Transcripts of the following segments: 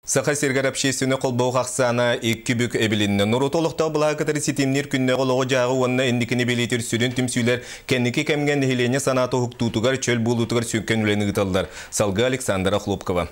Саха сиригэр общественнай холбоһук ахсаана икки бүк эбилиннэ. Норуоту олохтоох былааһы кытары ситимниир күннээҕи олоҕу-дьаһаҕы уонна инникини бэлиэтиир сүрүн түмсүүлэр кэнники кэмҥэ нэһилиэнньэ санаата уһуктуутугар, чөл буолуутугар сүҥкэн үлэни ыыталлар. Салгыы Александра Охлопкова.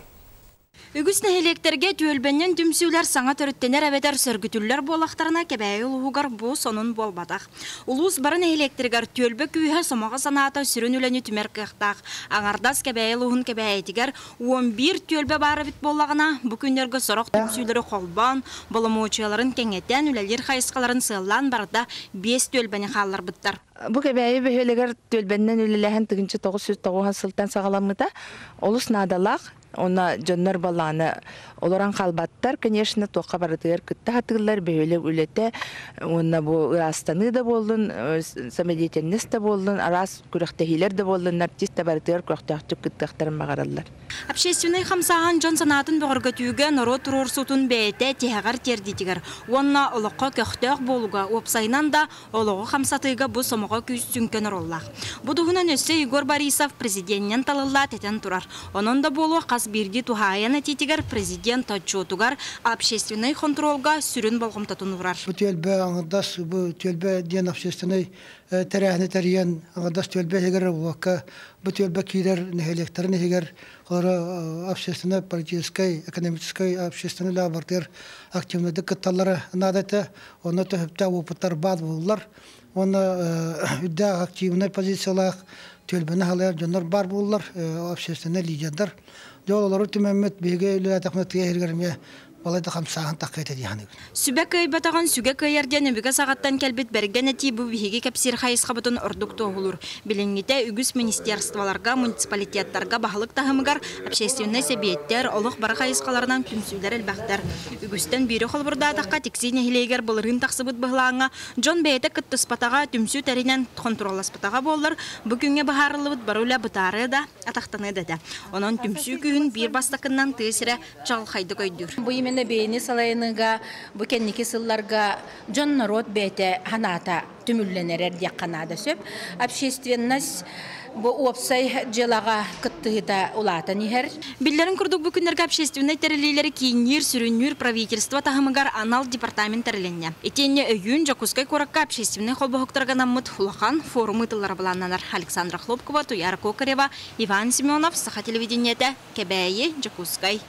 Үгүс нэһилиэктэргэ түөлбэннэн түмсүүлэр саҥа төрүттэнэр эбэтэр сөргүтүллэр буоллахтарына, Кэбээйи улууһугар бу сонун буолбатах. Улуус бары нэһилиэктэригэр түөлбэ күүһэ сомоҕо санаата сүрүн үлэни түмэр кыахтаах. Аҥардас Кэбээйи улууһун Кэбээйитигэр 11 түөлбэ баар эбит буоллаҕына, бу күннэргэ сорох түмсүүлэри холбоон, боломуочуйаларын кэҥэтэн, үлэлиир хайысхаларын сыаллаан барыта биэс түөлбэни хаалларбыттар. Бу Кэбээйи бөһүөлэгэр түөлбэннэн үлэлээһин 1990 сылтан саҕаламмыта. Олус наадалаах. Онно дьоннор балааны олорон хаалбаттар, конечно, туохха барытыгар кытта сатыыллар, бөһүөлэк үлэтэ уонна бу ыраастаныы да буоллун, самодеятельность да буоллун, араас күрэхтэһиилэр да буоллуннар, артист да барытыгар көхтөөхтүк кыттыахтарын баҕараллар. Общественнай хамсааһын дьон санаатын бөҕөргөтүүгэ норуот туруорсуутун бэйэтэ тиһэҕэр тиэрдиитигэр уонна олоххо көхтөөх буолууга, уопсайынан да олоҕу хамсатыыга бу сомоҕо күүс сүҥкэн оруоллаах. Бу туһунан өссө Егор Борисов президенинэн талыллаат этэн турар. Онон да буолуо хас биирдии туһаайан этиитигэр президент отчуотугар общественнай хонтуруолга сүрүн болҕомтотун уурар. Бу түөлбэ аҥардас бу түөлбэ диэн общественнай тэрээһини тэрийэн аҥардас түөлбэ иһигэр буолбакка, бу түөлбэ киирэр нэһилиэктэрин иһигэр олоро общественнай, политическай, экономическай, общественнай үлэ барытыгар активнайдык кытталлара наада этэ. Онно төһөптөөх опыттар баар буоллар, уонна үрдээх активнай позициялаах түөлбэни халайар дьоннор баар буоллар, общественнай лидердар. Дьэ олору түмэммит биһиги үлэлээтэхпинэ тыа иһигэр эмиэ балайда хамсааһын таххыа дии саныыбын. Сүбэ кыайбатаҕын сүгэ кыайар диэн өбүгэ саҕаттан кэлбит бэргэн этии бу биһиги кэпсиир хайысхабытын ордук туоһулуур. Билиҥҥитэ үгүс министерстволарга, муниципалитеттарга баһылык таһымыгар общественнай сэбиэттэр, олох бары хайысхаларынан түмсүүлэр элбэхтэр. Үгүстэн биири холобурдаатахха, Тиксии нэһилиэгэр былырыын тахсыбыт быһылааҥҥа дьон бэйэтэ кыттыспатаҕа, түмсүү тэринэн хонтуруолласпатаҕа буоллар, бу күҥҥэ быһаарыллыбыт бары үлэ бытаарыа да, атахтаныа да этэ. Онон түмсүү күүһүн биир бастакыннан тыа сирэ чаҕылхайдык өйдүүр. Бу именно бэйэни салайыныыга бу кэнники сылларга дьон-норуот бэйэтэ санаата түмүллэн эрэр диэххэ наада сөп. Общественность бу уопсай дьыалаҕа кыттыһыыта улаатан иһэр. Биллэрин курдук, бу күннэргэ общественнай тэриллиилэри киинниир, сүрүннүүр правительство таһымыгар анал департамент тэрилиннэ. Итиэннэ өйүүн Дьокуускай куоракка общественнай холбоһуктарга анаммыт улахан форум ыытыллара былааннанар. Александра Хлопкова, Туяра Кокарева, Иван Семенов, Саха телевидениетэ, Кэбээйи, Дьокуускай.